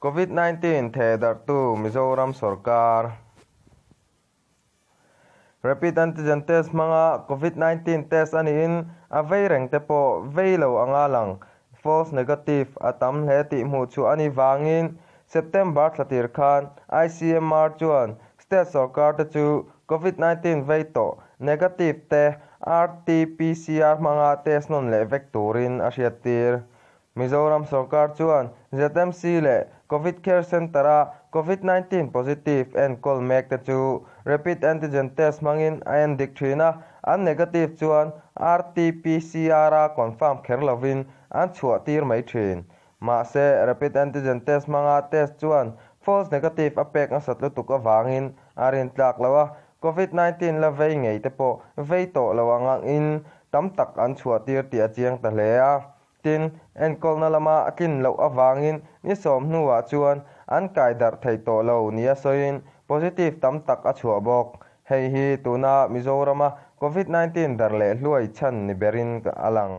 Covid 19 thehdarhtu Mizoram sorkar. Rapid antigen test hmanga Covid 19 test a niin a vei reng te pawh vei lo anga lang, false negative, a tam hle tih hmuh chhuah a nih vangin September thla tir khan ICMR chuan state sorkar te chu Covid 19 vei tawh negative te RT-PCR hmanga test nawn leh vek turin a hriattir. Mizoram sorkar chuan ZMC leh Covid Care Centre-a Covid 19 positive enkawl mek te chu rapid antigen test hmangin a endik thin a, an negative chuan RT-PCR-a confirm kher lovin an chhuah tir mai thin. Mahse, rapid antigen test hmanga test chuan false negative a pek nasat lutuk avangin a rintlak lo a, Covid 19 la vei ngei te pawh vei tawh lo angin tam tak an chhuah tir tih a chiang ta hle a. Tin, enkawlna lama a tlin loh avangin ni sawm hnuah chuan an kai darh thei tawh lo nia sawiin positive tam tak a chhuah bawk. Hei hi tuna Mizorama Covid 19 darh leh hluai chhan ni berin a lang.